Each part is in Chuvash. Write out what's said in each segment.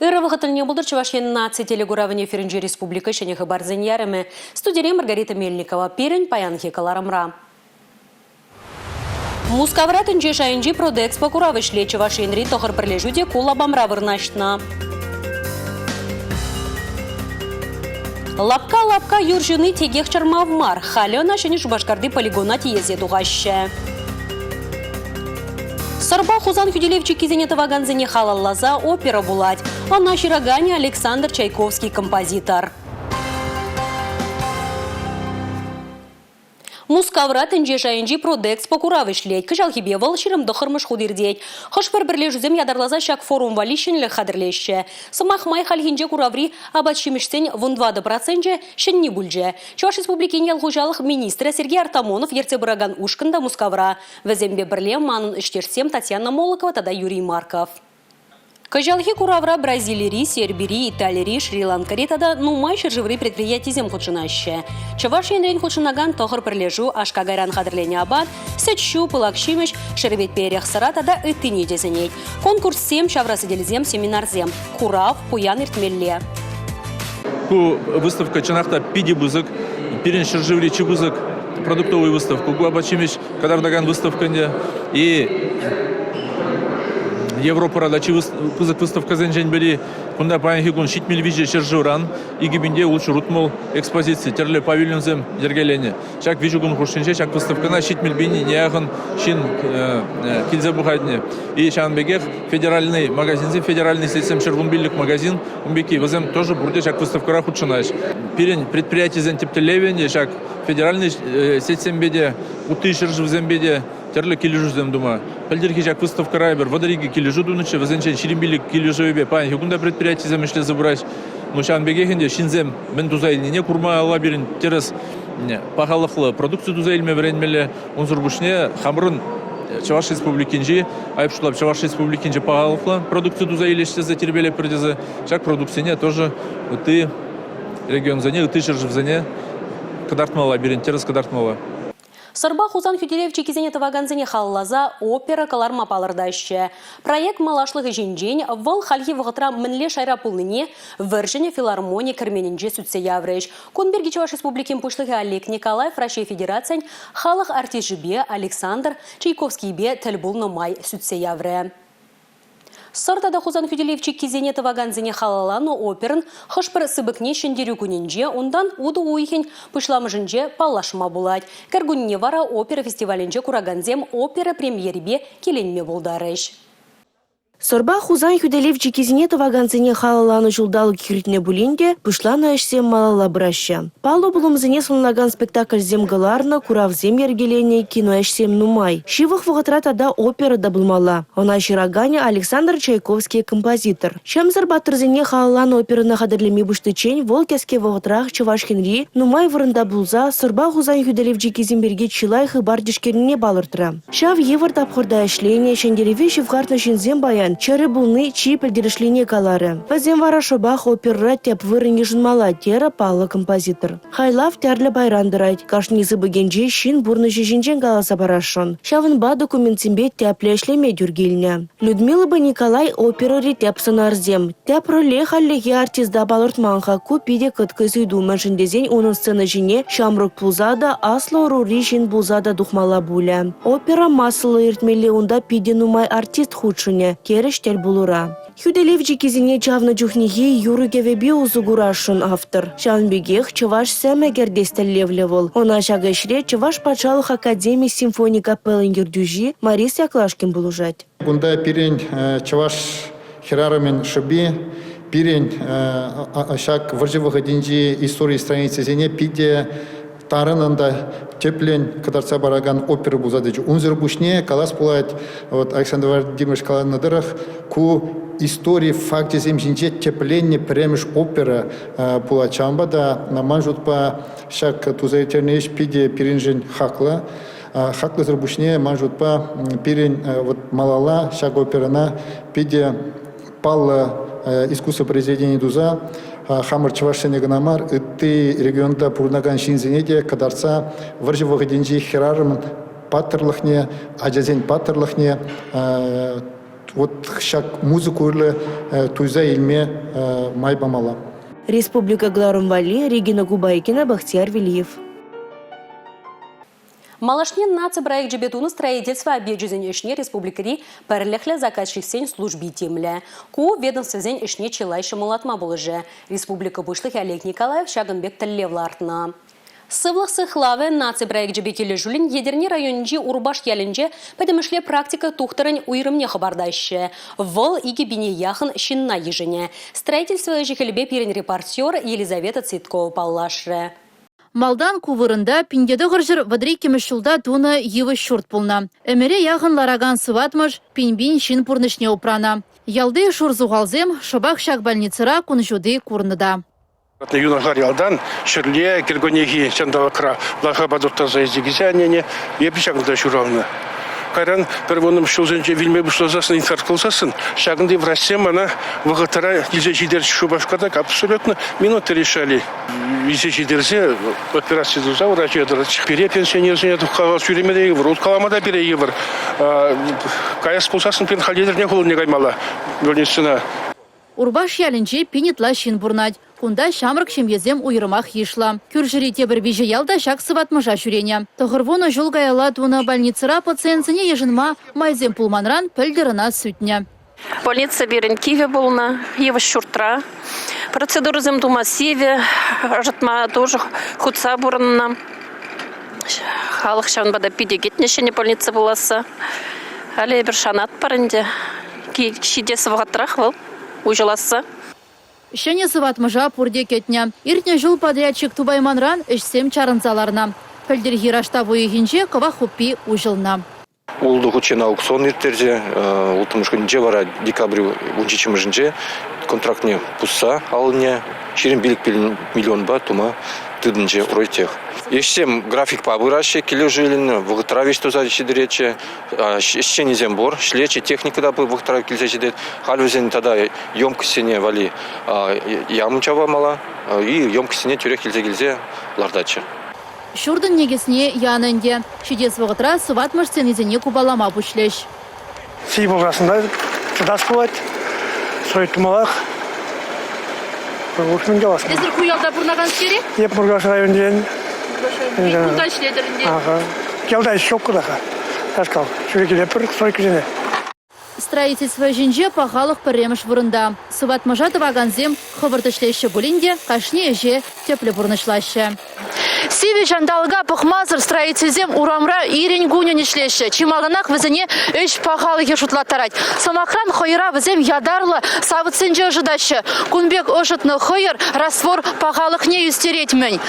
Ырӑ вӑхӑт тӗлне пултӑр Чӑваш Ен наци телекуравӗн эфирӗнче республика ҫӗнӗ хыпарсен ярӑмӗ. Студире Маргарита Мельникова. Пирӗн паянхи кӑларӑмра. Мускавра тӗнче шайӗнчи Продэкспо курав ӗҫлет. Чӑваш Енри тӑхӑр пӗрлешӳ те ку лапамра вырнаҫнӑ. Лапка-лапка юр ҫуни текех чӑрмав мар. Халӗ ӑна Ҫӗнӗ Шупашкарти полигона тиесе тухаҫҫӗ. Сӑрпа Хусан хӳтӗлев чиккисене тӑвакансене халалласа опера пулать. Ӑна ҫыраканӗ Александр Чайковский композитор. Мускавра тӗнче шайӗнчи Продэкспо курав ӗҫлет. Кӑҫалхипе вӑл 29-мӗш хут иртет. Хӑш-пӗр пӗрлешӳсем ятарласа ҫак форум валли ҫӗнӗлӗх хатӗрлеҫҫӗ. Сӑмах май, хальхинче кураври апат-ҫимӗҫсен 14 проценчӗ ҫӗнни пулчӗ. Чӑваш Республикин ял хуҫалӑх министрӗ Сергей Артамонов ертсе пыракан ушкӑн та Мускавра. Вӗсемпе пӗрле манӑн ӗҫтешсем Татьяна Молокова тата Юрий Марков. Кӑҫалхи куравра Бразилири, Сербири, Италири, Шри-Ланкӑри тата нумай ҫӗршыври предприятисем хутшӑнаҫҫӗ. Чӑваш Енрен хутшӑнакан тӑхӑр пӗрлешӳ аш-какайран хатӗрленӗ апат, сӗт-ҫу, пылак ҫимӗҫ, шерпетпе эрех-сӑра тата ыттине те сӗнет. Конкурссем, ҫавра сӗтелсем, семинарсем. Курав пуян иртмелле. Ку выставка чӑнах та питӗ пысӑк. Пирӗн ҫӗршыври чи пысӑк продуктовый выставка. Ку апат-ҫимӗҫ кӑтартакан выставка ӗнтӗ. И Европӑра та чи пысӑк выставкӑсенчен пӗри. Кунта паянхи кун 73 ҫӗршывран 2660 экспозици, тӗрлӗ павильонсем йӗркеленӗ. Ҫак виҫӗ кун хушшинче ҫак выставкӑна 70 пин яхӑн ҫын килсе пухать. И ҫавӑн пекех федеральный магазинсем, федеральный сетьсем 115 магазин, ун пекки вӗсем тоже пурте ҫак выставкӑра хутшӑнаҫ. Пирӗн предприятисен тӗп тӗллевӗ ӗнтӗ ҫак федеральный сетьсемпе те, ытти ҫӗршывсемпе те тӗрлӗ килӗшӳсем тума. Пӗлтӗрхи ҫак выставкӑра эпир 32 килӗшӳ тунӑччӗ, вӗсенчен 25 килӗшӗвӗпе паянхи кун та предприятисем ӗҫлесе пыраҫ. Ну, ҫавӑн пекех ӗнтӗ ҫынсем мӗн туса илнине курмалла пирӗн тӗрӗс пахалӑхлӑ продукци туса илме вӗренмелле. Унсӑр пуҫне хамӑрӑн Чӑваш Республикинчи, айӑп шутлап, Чӑваш Республикинчи пахалӑхлӑ продукци туса илес тесе тирпейлетпӗр тесе ҫак продуктсене тоже ытти регионсене, ытти ҫӗршывсене кӑтартмалла, пирӗн тӗрӗс кӑтартмалла. Сӑрпа Хусан хӳтӗлев чиккисене тӑвакансене халалласа опера кӑларма палӑртаҫҫӗ. Проект малашлӑхӗ ҫинчен вӑл хальхи вӑхӑтра мӗнле шайра пулнине Вӗрҫӗнӗ филармони керменӗнче сӳтсе яврӗҫ. Кун пирки Чӑваш Республикин Пуҫлӑхӗ Олег Николаев Раҫҫей Федерацийӗн халӑх артисчӗпе Александр Чайковскийпе тӗл пулнӑ май сӳтсе яврӗ. Сӑр тата Хусан хӳтӗлев чиккисене тӑвакансене халалланӑ оперӑн хӑш-пӗр сыпӑкне Ҫӗнтерӳ кунӗнче, унтан утӑ уйӑхӗн пуҫламӑшӗнче паллашма пулать. Кӗркунне вара опера фестивалӗнче куракансем опера премьерипе киленме пултарӗҫ. Сӑрпа Хусан хӳтӗлев чиккисене тӑвакансене халалланӑ ҫулталӑк иртнӗ пулин те пуҫланӑ ӗҫсем малалла пыраҫҫӗ. Паллӑ пулӑмсене сӑнлакан спектакльсем кӑларнӑ, куравсем йӗркеленӗ, киноӗҫсем нумай. Ҫывӑх вӑхӑтра тата опера та пулмалла. Ӑна ҫыраканӗ Александр Чайковский композитор. Чӗмсӗр паттӑрсене халалланӑ оперӑна хатӗрлеме пуҫличчен вӑл кӗске вӑхӑтрах Чӑваш Енри нумай вырӑнта пулса Сӑрпа Хусан хӳтӗлев чиккисем пирки чылай хыпар тишкернине палӑртрӗ. Ҫав йывӑр тапхӑрта ӗҫленӗ, ҫӗнтерӗве ҫывхартнӑ ҫынсем паян чӗрӗ пулни чи пӗлтерӗшлине каларӗ. Вӗсем вара шӑпах оперӑра тӗп вырӑн йышӑнмалла, терӗ паллӑ композитор. Хайлав тӗрлӗ пайран тӑрать. Кашни сыпӑкӗнче ҫын пурнӑҫӗ ҫинчен каласа парасшӑн. Ҫавӑнпа документсемпе тӗплӗ ӗҫлеме тӳр килнӗ. Людмилӑпа Николай оперӑри тӗп сӑнарсем. Тӗп роле хальлӗхе артиста палӑртман-ха. Ку питӗ кӑткӑс ыйту, мӗншӗн тесен унӑн сцена ҫине ҫамрӑк пулса та, аслӑ ӑрури ҫын пулса та тухмалла пулӗ. Опера массӑллӑ иртмелле унта питӗ нумай артист хутшӑнӗ, терӗҫ тӗл пулура. Хӳтӗлев чиккисене чавнӑ чухнехи юрӑ-кӗвӗпе усӑ курасшӑн автор. Ҫавӑн пекех чӑваш сӗмӗ кӗртес тӗллевлӗ вӑл. Ӑна ҫак ӗҫре Чӑваш патшалӑх академи симфони капеллин ертӳҫи Морис Яклашкин пулӑшать. Кунта пирӗн чӑваш хӗрарӑмӗн шӑпи, пирӗн ҫак вӑрҫӑ вӑхӑтӗнчи истори страницисене питӗ тарӑнӑн та тӗплӗн кӑтартса паракан опера пулса тӑчӗ. Унсӑр пуҫне калас пулать, вот Александр Владимирович каланӑ тӑрӑх, ку истори факчӗсем ҫинче тӗпленнӗ пӗрремӗш опера пулать. Ҫавӑнпа та ман шутпа ҫак туса ирттернӗ ӗҫ питӗ пирӗншӗн хаклӑ. Хаклӑсӑр пуҫне, ман шутпа, пирӗн вот малалла ҫак оперӑна питӗ паллӑ искусство произведени туса хамӑр чӑвашсене кӑна мар, ытти регионта пурӑнакан ҫынсене те кӑтартса вӑрҫӑ вӑхӑтӗнчи хӗрарӑм паттӑрлӑхне, ачасен паттӑрлӑхне. Вот ҫак музыка урлӑ туйса илме май памалла. Республика кӑларӑм валли Регина Кубайкина, Бахтияр Велиев. Малашне наци проекчӗпе тунӑ строительство объекчӗсен ӗҫне республикӑри пӗрлӗхлӗ заказчиксен служби тимлӗ. Ку ведомствӑсен ӗҫне чылай ҫӑмӑллатма пулӑшӗ. Республика Пуҫлӑхӗ Олег Николаев ҫакӑн пек тӗллев лартнӑ. Сывлӑх сыхлавӗ наци проекчӗпе килӗшӳллӗн Етӗрне районӗнчи Урпаш ялӗнче пӗтӗмӗшле практика тухтӑрӗн уйрӑмне хӑпартаҫҫӗ. Вӑл 2000 яхӑн ҫынна йышӑнӗ. Строительство ӗҫӗ-хӗлӗпе пирӗн репортер Елизавета Цветкова паллашрӗ. Малтан ку вырӑнта 1932 ҫулта тунӑ йывӑҫ ҫурт пулнӑ. Ӗмӗре яхӑн ларакан сыватмӑш пин-пин ҫын пурнӑҫне упранӑ. Ялти шурсухалсем шӑпах ҫак больницӑра кун ҫути курнӑ та. Юнашар ялтан ҫӗрле кӗркуннехи ҫанталӑкра лашапа турттарса илсе килсе аннене эпӗ ҫакӑнта ҫуралнӑ. Кайран пӗр вуннӑмӗш ҫулсенче вилме пуҫласассӑн, инфаркт пулсассӑн, ҫакӑнти врачсем мана вӑхӑтра илсе ҫитерчӗҫ Шупашкарта абсолютно минута решали. Илсе ҫитерсе операци туса врача тӑратчӗ. Пире пенсионерсене тухкаласа ҫӳреме те йывӑр, уткалама та пире йывӑр. Каяс пулсассӑн пирӗн халь Етӗрне хулине каймалла больницӑна. Урпаш ялӗнче пин ытла ҫын пурӑнать. Кунта ҫамрӑк ҫемьесем уйрӑмах йышлӑ. Кӳршӗри тепӗр виҫӗ ял та ҫак сыватмӑша ҫӳренӗ. 90 ҫул каялла тунӑ больницӑра пациентсене йышӑнма майсем пулманран пӗлтӗр ӑна сӳтнӗ. Больница пирӗн кивӗ пулнӑ, йывӑҫ ҫуртра. Процедурӑсем тума сивӗ, ӑшӑтма тоже хутса пурӑннӑ. Халӑх ҫавӑнпа та питӗ кӗтнӗ ҫӗнӗ больница пуласса. Халӗ эпир шанатпӑр ӗнтӗ. Ҫитес вӑхӑтрах вӑл уҫӑласса. Ҫӗнӗ сыватмӑша пурте кӗтнӗ. Иртнӗ ҫул подрядчик тупайманран ӗҫсем чарӑнса ларнӑ. Пӗлтӗрхи раштав уйӑхӗнче кӑвак хуппи уҫӑлнӑ. Ултӑ хутчен аукцион ирттерчӗ. Улттӑмӗш кунӗнче вара декабрь 17-мӗшӗнче контрактне пусса аллине 25 миллионпа тума тытӑнчӗ Ройтех. Ӗҫсем графикпа пыраҫҫӗ, килӗшӳллӗн вӑхӑтра веҫ туса ҫитеретчӗ. Ӗҫченӗсем пур, ӗҫлетчӗ, техника та вӑхӑтра килсе ҫитет. Халь вӗсен тата емкостьсене валли ям чавамалла и емкостьсене тӳрех илсе килсе лартатчӗ. Ҫуртӑн никӗсне янӑ ӗнтӗ. Ҫитес вӑхӑтра сыватмӑш стенисене купалама пуҫлӗҫ. Сий пулсассӑн тытас пулать, строить тумаллах. Мӗн калас? Эсир ку ялта пурӑнаканскер-и? Эп Муркаш районӗнчен. Кунта ӗҫлетӗр ӗнтӗ. Ага. Ялта ӗҫ ҫук та-ха. Яшкал, ҫӳре килетпӗр стройкӑсене. Строительство ӗҫӗнче пахалӑх пӗрремӗш вырӑнта. Сыватмӑша тӑвакансем хӑвӑрт ӗҫлеҫҫӗ пулин те кашни ӗҫе тӗплӗ пурнӑҫлаҫҫӗ. Сивӗ ҫанталӑка пӑхмасӑр строительсем урамра ирӗн-кунӗн ӗҫлеҫҫӗ. Чи малтанах вӗсене ӗҫ пахалӑхӗ шутлаттарать. Сӑмахран, хӑйӑра вӗсем ятарлӑ савӑтсенче ӑшӑтаҫҫӗ. Кун пек ӑшӑтнӑ хӑйӑр раствор пахалӑхне ӳстерет-мӗн.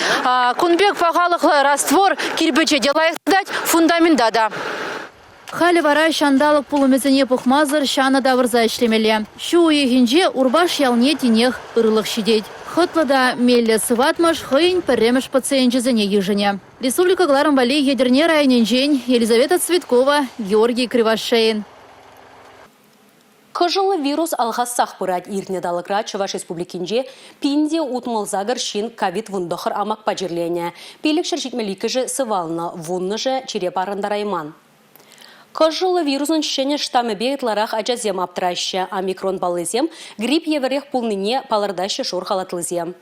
Кун пек пахалӑхлӑ раствор кирпӗче те лайӑх тытать, фундамента та. Халӗ вара ҫанталӑк пулӑмӗсене пӑхмасӑр ҫанӑ тавӑрса ӗҫлемелле. Ҫу уйӑхӗнче Урпаш ялне тинех ырлӑх ҫитет. Хӑтлӑ та меллӗ сыватмӑш хӑйӗн пӗрремӗш пациенчӗсене йышӑнӗ. Республика кӑларӑм валли Етӗрне районӗнчен Елизавета Цветкова, Георгий Кривошеин. Кӑшӑллӑ вирус алхассах пырать. Иртнӗ талӑкра Чӑваш Республикинче 1068 ҫын ковид-19 амакпа чирленӗ. 572-шӗ сывалнӑ, вуннӑшӗ чире парӑнтарайман. Кӑшӑллӑ вирусӑн ҫӗнӗ штаммӗпе ытларах ачасем аптӑраҫҫӗ. Омикрон паллисем грипп евӗрех пулнине палӑртаҫҫӗ шур халатлисем.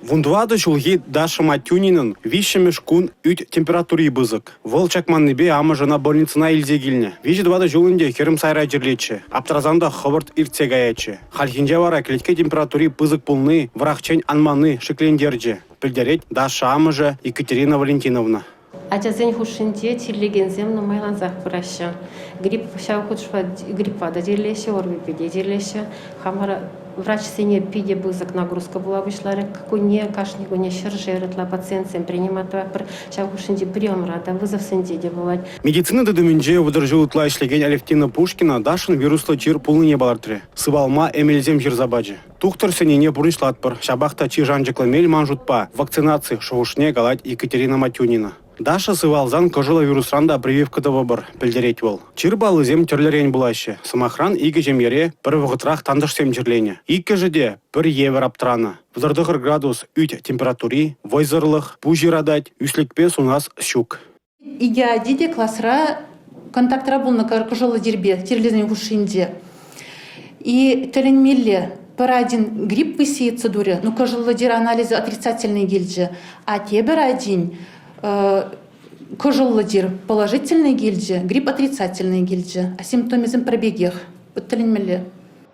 14 ҫулхи Даша Матюнинӑн виҫҫӗмӗш кун ӳт температури пысӑк. Вӑл чакманнипе амӑшӗ ӑна больницӑна илсе килнӗ. 3-4 ҫул ӗнтӗ хӗрӗм сайра чирлетчӗ. Аптӑрасан та хӑвӑрт иртсе каятчӗ. Хальхинче вара кӗлетке температури пысӑк пулни вӑрахчен анманни шиклентерчӗ, пӗлтерет Даша амӑшӗ Екатерина Валентиновна. Ачасен хушшинче чирлекенсем нумайлансах пыраҫҫӗ. Грипп ҫав хутшӑпа гриппа та чирлеҫҫӗ, ОРВИпе те чирлеҫҫӗ. Хамӑр врачсене питӗ пысӑк нагрузка пула пуҫларӗ. Кунне, кашни кунне ҫӗршер ытла пациентсем принимать тӑватпӑр. Ҫав хушшинче приемра та, вызовсенче те пулать. Медицина тытӑмӗнче 30 ҫул ытла ӗҫлекен Алевтина Пушкина Дашӑн вируслӑ чир пулнине палӑртрӗ. Сывалма эмелсем ҫырса пачӗ. Тухтӑр сӗннине пурнӑҫлатпӑр. Ҫапах та чи шанчӑклӑ мел ман шутпа вакцинаци, шухӑшне калать Екатерина Матюнина. Даша сывалсан кӑшӑллӑ вирусран та прививка тӑвӑпӑр, пӗлтерет вӑл. Чир паллисем тӗрлӗрен пулаҫҫӗ. Сӑмахран, икӗ ҫемьере пӗр вӑхӑтрах тантӑшсем чирленӗ. Иккӗшӗ те пӗр евӗр аптранӑ. 39 градус ӳт температури, вӑйсӑрлӑх, пуҫ ыратать, ӳслӗкпе сунас ҫук. Икӗ ачи те класра контактра пулнӑ кӑшӑллӑ чирпе чирлисен хушшинче. И тӗлӗнмелле, пӗр один грипп высеется турӗ, ну кӑшӑллӑ чир анализӗ отрицательный килчӗ, а тепӗр один кӑшӑллӑ чир положительный килчӗ, грипп отрицательный килчӗ, а симптомӗсем пӗр пекех. Вот тӗлӗнмелле.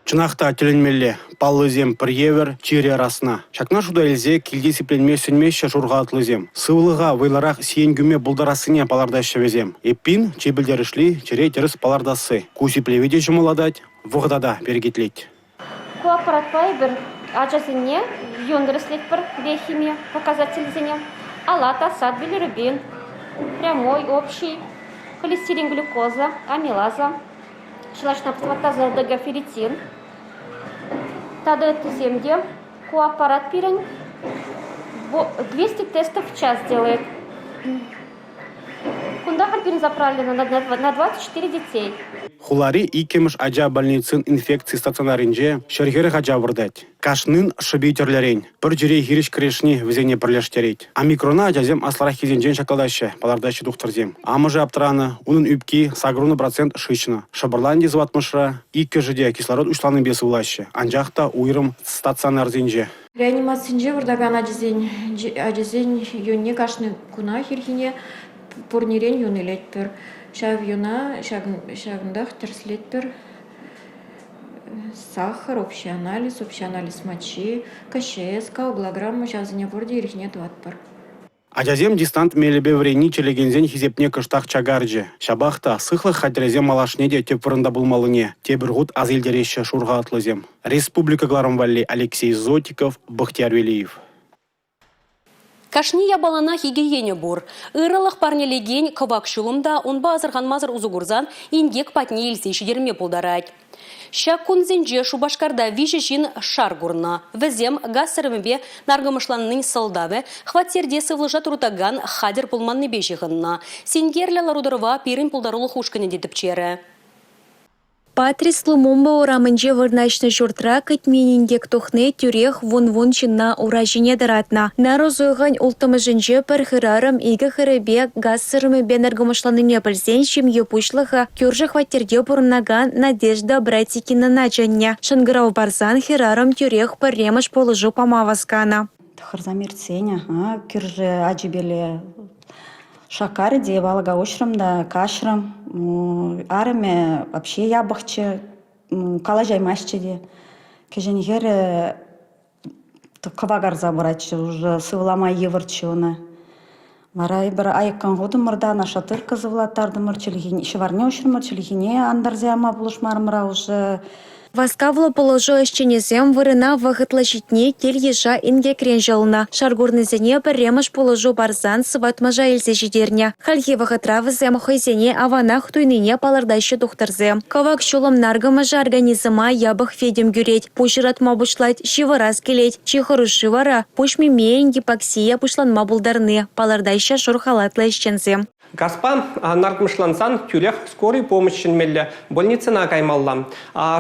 Чӑнах та тӗлӗнмелле, паллӑсем пӗр евӗр, чирӗ расна. Ҫакна шута илсе килте сипленме сӗнмеҫҫӗ шур халатлисем. Сывлӑха вӑйлӑрах сиен кӳме пултарассине палӑртаҫҫӗ вӗсем. Эппин, чи пӗлтерӗшли – чире тӗрӗс палӑртасси. Ку сиплеве те ҫӑмӑллатать, вӑхӑта та перекетлет. Ку аппаратпа эпир ачасене юн тӗрӗслетпӗр, биохими показателӗсене, ала таса, билирубин, прямой, общий, холестерин, глюкоза, амилаза. Ҫӑлаҫна пӑслаттарса ДГ-ферритин тата ыттисем те. Ку аппарат пирӗн 200 тестов в час делает. Кунта халь пирӗн заправлено на 24 детей. Хулари иккӗмӗш ача больницин инфекци стационарӗнче 140 ача выртать. Кашнин шӑпи тӗрлӗрен. Пӗр чире хирӗҫ кӗрешни вӗсене пӗрлештерет. Омикрона ачасем аслӑраххисенчен ҫаклатаҫҫӗ, палӑртаҫҫӗ тухтӑрсем. Амӑшӗ аптранӑ, унӑн ӳпки 80 процент шыҫнӑ. Шӑпӑрлан те сыватмӑшра иккӗшӗ те кислород уҫланипе сывлаҫҫӗ, анчах та уйрӑм стационарсенче. Реанимацинче выртакан ачасен ачасен юнне кашни кунах ирхине пурнерен юн илетпӗр. Ҫав юна ҫакӑнтах тӗрӗслетпӗр. Сахӑр, общий анализ, общий анализ мочи, КЧС, коагулограмма ҫавсене пурте ирхине тӑватпӑр. Ачасем дистант мелӗпе вӗренни чирлекенсен хисепне кӑштах чакарчӗ. Ҫапах та сыхлӑх хатӗрӗсем малашне те тӗп вырӑнта пулмаллине тепӗр хут аса илтереҫҫӗ шур халатлисем. Республика кӑларӑм валли Алексей Зотиков, Бахтияр Велиев. Кашни япаланах икӗ енӗ пур. Ырӑлӑх парнелекен кӑвак ҫулӑм та унпа асӑрханмасӑр усӑ курсан инкек патне илсе ҫитерме пултарать. Ҫак кунсенче Шупашкарта виҫӗ ҫын шар курнӑ. Вӗсем газ сӗрӗмӗпе наркӑмӑшланнин сӑлтавӗ хваттерте сывлӑша туртакан хатӗр пулманнипе ҫыхӑннӑ. Синкерлӗ лару-тӑрӑва пирӗн пултарулӑх ушкӑнӗ те тӗпчерӗ. Патрис Лумумба урамӗнче вырнаҫнӑ ҫуртра кӗтмен инкек тухни тӳрех вун-вун ҫынна ура ҫине тӑратнӑ. Нарӑс уйӑхӗн улттӑмӗшӗнче пӗр хӗрарӑм икӗ хӗрӗпе газ сӗрӗмӗпе наркӑмӑшланнине пӗлсен ҫемье пуҫлӑхӗ кӳршӗ хваттерте пурӑнакан Надежда Братикинӑна чӗннӗ. Шӑнкӑрав парсан хӗрарӑм тӳрех пӗрремӗш пулӑшу пама васканӑ. Тӑхӑрсам иртсен, кӳршӗ ачипеле Шаккарӗ те алӑка уҫрӑм та каҫрӑм. Арӑмӗ вообще япӑхчӗ, калаҫаймастчӗ те. Кӗҫӗн хӗрӗ кӑвакарса пыратчӗ уже, сывлама йывӑрччӗ ӑна. Вара эпир айӑккӑн хутӑмӑр та нашатырка сывлаттартӑмӑр, чӗлхине, ҫӑварне уҫрӑмӑр, чӗлхине антарса яма пулӑшмарӑмӑр уже. Васкавлӑ пулӑшу ӗҫченӗсем вырӑна вӑхӑтлӑ ҫитни кил-йыша инкекрен ҫӑлнӑ. Шар курнисене пӗрремӗш пулӑшу парсан сыватмӑша илсе ҫитернӗ. Хальхи вӑхӑтра вӗсем хӑйсене аванах туйнине палӑртаҫҫӗ тухтӑрсем. Кӑвак ҫулӑм наркӑмӑшӗ организма япӑх витӗм кӳрет, пуҫ ыратма пуҫлать, ҫывӑрас килет. Чи хӑрушши вара – пуҫ мимийӗн гипоксийӗ пуҫланма пултарни, палӑртаҫҫӗ шур халатлӑ ӗҫченсем. Газпа наркӑмӑшлансан тӳрех скорый помощь чӗнмелле, больницӑна каймалла.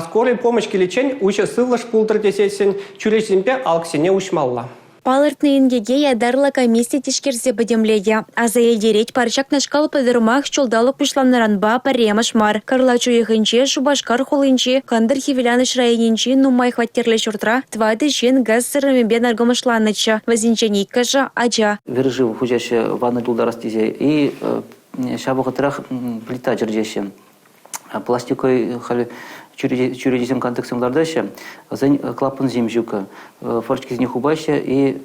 Скорый помощь киличчен уҫӑ сывлӑш пултӑр тесессӗн чӳречесемпе алӑксене уҫмалла. Палӑртнӑ инкеке ятарлӑ комисси тишкерсе пӗтӗмлетӗ. Аса илтеретпӗр, ҫакнашкал пӑтӑрмах ҫулталӑк пуҫланнӑранпа пӗрремӗш мар. Кӑрлач уйӑхӗнче Шупашкар хулинчи Кӑнтӑр-Хӗвеланӑҫ районӗнчи нумай хваттерлӗ ҫуртра тӑватӑ ҫын газ сӗрӗмӗпе наркӑмӑшланнӑччӗ. Вӗсенчен иккӗшӗ – ача. Вӗри шыв хуҫаҫҫӗ ванна тултарас тесе и ҫав вӑхӑтрах плита чӗртеҫҫӗ. Пластиковый халь чӳречесем кантӑксем лартаҫҫӗ, вӗсен клапансем ҫук. Форточкисене хупаҫҫӗ и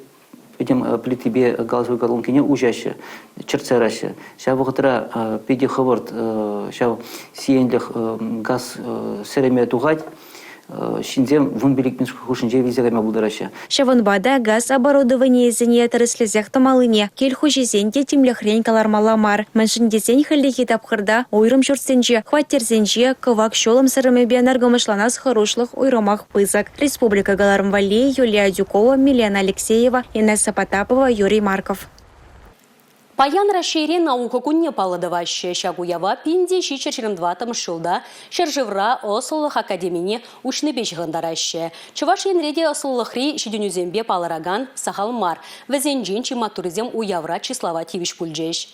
пӗтӗм плитипе газовый колонкине уҫаҫҫӗ, чӗртсе яраҫҫӗ. Ҫав вӑхӑтра питӗ хӑвӑрт ҫав сиенлӗх газ сӗрӗме тухать. ҫынсем 15 минут хушшинче вилсе кайма пултараҫҫӗ. Ҫавӑнпа та газ оборудованийӗсене тӗрӗслесех тӑмаллине кил хуҫисен те тимлӗхрен кӑлармалла мар. Мӗншӗн тесен хӗллехи тапхӑрта уйрӑм ҫуртсенче, хваттерсенче кӑвак ҫулӑм сӗрӗмӗпе наркӑмӑшланас хӑрушлӑх уйрӑмах пысӑк. Республика кӑларӑм валли Юлия Адюкова, Милена Алексеева, Инесса Потапова, Юрий Марков. Паян Раҫҫейре наука кунне паллӑ тӑваҫҫӗ. Ҫак уява 1724 ҫулта ҫӗршывра ӑслӑлӑх академине уҫнипе ҫыхӑнтараҫҫӗ. Чӑваш Енре те ӑслӑлӑхри ҫитӗнӳсемпе палӑракан сахал мар. Вӗсенчен чи маттуррисем уявра чыслава тивӗҫ пулчӗҫ.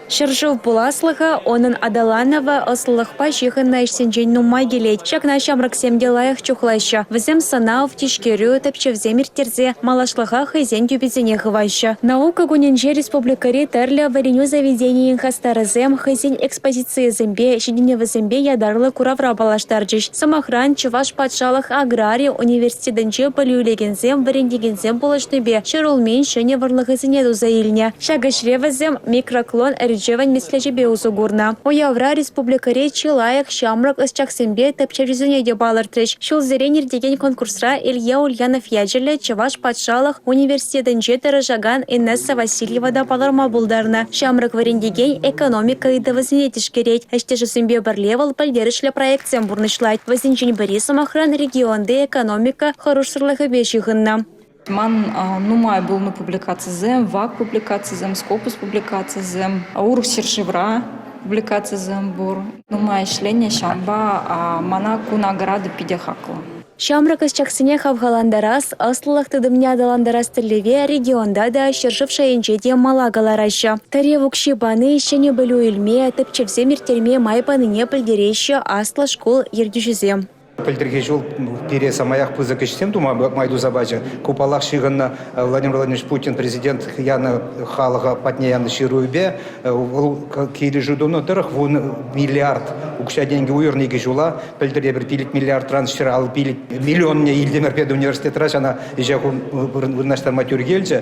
Ҫӗршыв пуласлӑхӗ, унӑн аталанӑвӗ ӑслӑлӑхпа ҫыхӑннӑ ӗҫсенчен нумай килет. Ҫакна ҫамрӑксем те лайӑх чухлаҫҫӗ. Вӗсем сӑнав, тишкерӳ, тӗпчевсем ирттерсе малашлӑха хӑйсен тӳписене хываҫҫӗ. Наука кунӗнче республикӑри тӗрлӗ вӗренӳ заведенийӗн хастарӗсем хӑйсен экспозицийӗсемпе, ҫитӗнӗвӗсемпе ятарлӑ куравра паллаштарчӗҫ. Сӑмахран, Чӑваш патшалӑх аграри университетӗнче пӗлӳ илекенсем вӗрентекенсем пулӑшнипе ҫӗрулмин ҫӗнӗ вӑрлӑхӗсене туса илнӗ. Ҫак ӗҫре вӗсем микроклон ӗрчевӗн меслечӗпе усӑ курнӑ. Уявра республикӑри чи лайӑх ҫамрӑк ӑсчахсемпе тӗпчевҫӗсене те палӑртрӗҫ. Ҫулсерен иртекен конкурсра Илья Ульянов ячӗллӗ Чӑваш патшалӑх университетӗнче тӑрӑшакан Инесса Васильева та палӑрма пултарнӑ. Ҫамрӑк вӗрентекен экономика ыйтӑвӗсене тишкерет. Ӗҫтешӗсемпе пӗрле вӑл пӗлтерӗшлӗ проектсем пурнӑҫлать. Вӗсенчен пӗри, сӑмахран, регионти экономика хӑрушсӑрлӑхӗпе ҫыхӑннӑ. Ман нумай пулнӑ публикацисем, вак публикацисем, Scopus публикацисем, урӑх ҫӗршывра публикацисем пур. Нумай ӗҫленӗ, ҫавӑнпа мана ку награда питӗ хаклӑ. Ҫамрӑк ӑсчахсене хавхалантарас, ӑслӑлӑх тытӑмне аталантарас тӗллеве регионта та, ҫӗршыв шайӗнче те мала кӑлараҫҫӗ. Тӗрев укҫи пани ҫӗнӗ пӗлӳ илме, тӗпчевсем ирттерме май панине пӗлтереҫҫӗ аслӑ шкул ертӳҫисем. Пӗлтӗрхи ҫул пире самаях пысӑк ӗҫсем тума май туса пачӗ. Ку, паллах, ҫыхӑннӑ Владимир Владимирович Путин президент янӑ халӑха патне янӑ ҫырӑвӗпе вӑл килӗшӳ тунӑ тӑрӑх 10 миллиард укҫа-тенкӗ уйӑрнӑ икӗ ҫула. Пӗлтӗр эпир 5 миллиардран 155 миллионне илтӗмӗр педуниверситетра ҫана ӗҫе вырнаҫтарма тӳр килчӗ.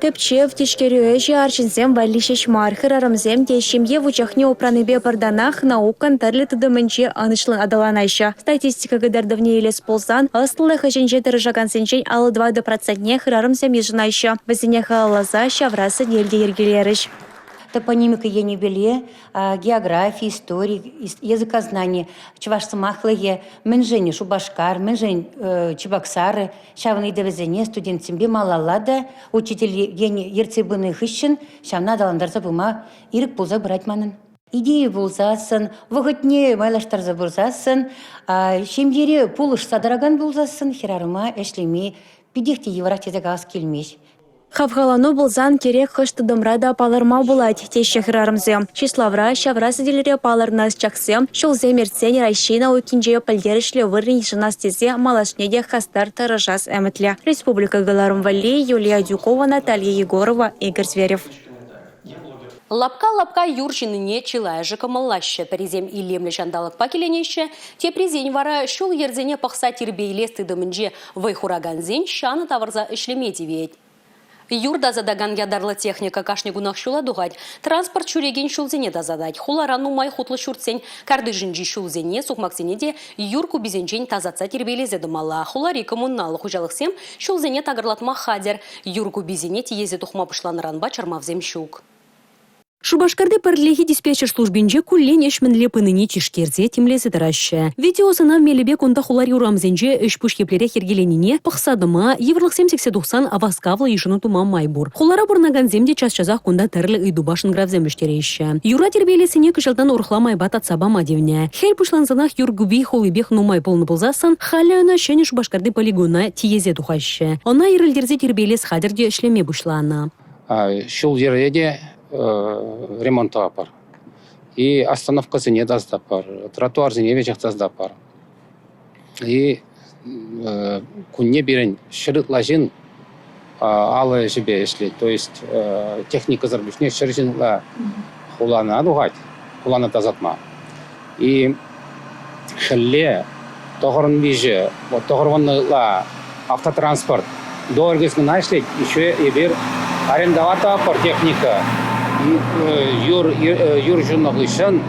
Тӗпчев, тишкерӳ ӗҫӗ арҫынсем валли ҫеҫ мар, хӗрарӑмсем те ҫемье вучахне упранипе пӗр танах наукӑн тӗрлӗ тытӑмӗнче ӑнӑҫлӑн аталанаҫҫӗ. Статистика кӑтартӑвне илес пулсан, ӑслӑлӑх ӗҫӗнче тӑрӑшакансенчен 54 процентне хӗрарӑмсем йышӑнаҫҫӗ. Вӗсене халалласа ҫавра сӗтел те йӗркелерӗҫ. Топонимика енӗпеле географи, истори, языкознани, чӑваш сӑмахлӑхӗ, мӗншӗн Шупашкар, мӗншӗн Чебоксары Ҫавӑн ыйтӑвӗсене студентсемпе малалла та учитель ертсе пынӑ хыҫҫӑн ҫавна аталантарса пыма ирӗк пулса пырать манӑн. Идея пулсассӑн, вӑхӑтне майлаштарса пырсассӑн, ҫемьере пулӑшса тӑракан пулсассӑн хӗрарӑма ӗҫлеме питех те йывӑрах тесе калас килмест. Хавхалану пулсан кирек хӑш тытӑмра та палӑрма пулать, теҫҫӗ хӗрарӑмсем. Чыславра, ҫавра сӗтелре палӑрнӑ ӑсчахсем ҫулсем иртсен Раҫҫей наукинче пӗлтерӗшлӗ вырӑн йышӑнас тесе малашне те хастар тӑрӑшас ӗмӗтлӗ. Республика кӑларӑм валли Юлия Адюкова, Наталья Егорова, Игорь Зверев. Лапка-лапка юр ҫинине чылайӑшӗ кӑмӑллаҫҫӗ. Пӗрисем илемлӗ ҫанталӑкпа киленеҫҫӗ, теприсен вара ҫул-йӗрсене пӑхса тирпейлес тытӑмӗнче вӑй хуракансен ҫанӑ тавӑрса ӗҫлеме тивет. Юр тасатакан ятарлӑ техника кашни кунах ҫула тухать. Транспорт ҫӳрекен ҫулсене тасатать. Хулара нумай хутлӑ ҫуртсен картишӗнчи ҫулсене, сукмаксене те юр куписенчен тасатса тирпейлесе тӑмалла. Хулари коммуналлӑ хуҫалӑхсем ҫулсене такӑрлатма хатӗр. Юр куписене тиесе тухма пуҫланӑранпа чӑрмавсем ҫук. Шупашкарти пӗрлехи диспетчер службинче куллен ӗҫ мӗнле пынине тишкерсе, тимлесе тӑраҫҫӗ. Видеосӑнав мелӗпе кунта хулари урамсенче ӗҫ-пуҫ еплерех йӗркеленине пӑхса тӑма, йывӑрлӑхсем сиксе тухсан васкавлӑ йышӑну тума май пур. Хулара пурӑнакансем те час-часах кунта тӗрлӗ ыйтупа шӑнкӑравсем вӗҫтереҫҫӗ. Юра тирпейлессине кӑҫалтан урӑхла майпа татса пама тивнӗ. Хӗл пуҫлансанах юр купи хулипех нумай пулнӑ пулсассӑн, халӗ ӑна Ҫӗнӗ Шупашкарти полигона тиесе тухаҫҫӗ. Ӑна ирӗлтерсе тирпейлес хатӗр те ӗҫлеме пуҫланӑ. Ҫул-йӗре те ремонт тӑватпӑр. И остановкӑсене тасатпӑр, тротуарсене веҫех тасатпӑр. И кунне пирӗн 100 ытла ҫын алӑ ӗҫӗпе ӗҫлет. То есть техникӑсӑр пуҫне 100 ҫын ытла хулана тухать, хулана тасатма. И хӗлле 93, 90 ытла автотранспорт дорогисӗ кӑна ӗҫлет. Еще эпир арендовать тӑватпӑр техника. Юр, юр ҫуннӑ хыҫҫӑн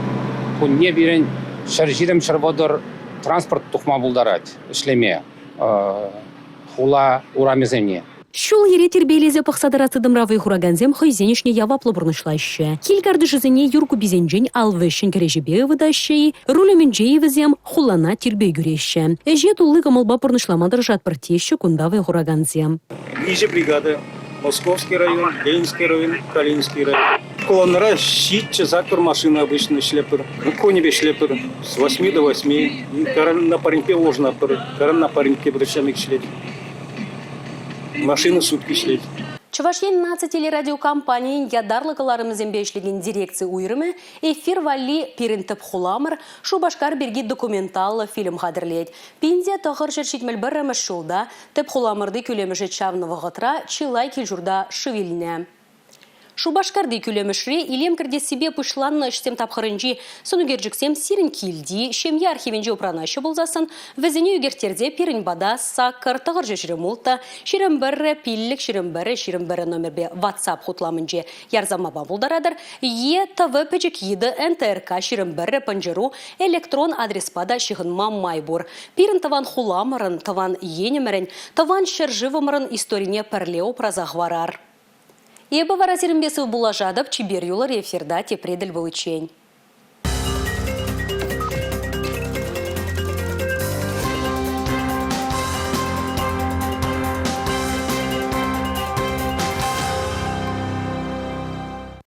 кунне пирӗн 120, 130 транспорт тухма пултарать ӗҫлеме хула урамӗсене. Ҫул-йӗре тирпейлесе пӑхса тӑрас тытӑмра вӑй хуракансем хӑйсен ӗҫне яваплӑ пурнӑҫлаҫҫӗ. Кил картишӗсене юр куписенчен ал вӗҫҫӗн кӗреҫепе ывӑтаҫҫӗ-и, руль умӗнче-и вӗсем хулана тирпей кӳреҫҫӗ. Ӗҫе тулли кӑмӑлпа пурнӑҫлама тӑрӑшатпӑр теҫҫӗ кунта вӑй хуракансем. Виҫӗ бригада Московский район, Ленинский район, Калининский район. Колоннӑра 7-8 машина обычно ӗҫлетпӗр. Кунӗпе ӗҫлетпӗр. С 8 до 8. Каран напарникпе улшӑнатпӑр. Каран напарникпе пӗр ӗҫлет. Машина сутки ӗҫлет. Чӑваш Ен наци телерадиокомпанийӗн ятарлӑ кӑларӑмӗсемпе ӗҫлекен дирекци уйрӑмӗ эфир валли «Пирӗн тӗп хуламӑр» Шупашкар пирки документаллӑ фильм хатӗрлет. 1971 ҫулта тӗп хуламӑрти кӳлемӗше чавнӑ вӑхӑтра чылай кил-ҫурта шыв илнӗ. Шупашкарти кӳлемӗшре илем кӗртессипе пуҫланнӑ ӗҫсем тапхӑрӗнчи сӑнӳкерчӗксем сирӗн килти, ҫемье архивӗнче упранаҫҫӗ пулсассӑн вӗсене ӳкерттерсе пирӗн пата саккӑр, тӑхӑрҫӑ ҫирӗм улттӑ, 21, пиллӗк, 21, 21 номерпе WhatsApp хутламӗнче ярса пама пултаратӑр е ТВ пӗчӗк йытӑ НТРК 21 пӑнчӑру электрон адреспа та ҫыхӑнма май пур. Пирӗн тӑван хуламӑрӑн, тӑван енӗмӗрӗн, тӑван ҫӗршывӑмӑрӑн историне пӗрле упраса хӑварар. Эпӗ вара сирӗнпе сывпуллашатӑп, чипер юлӑр эфирта тепре тӗл пуличчен.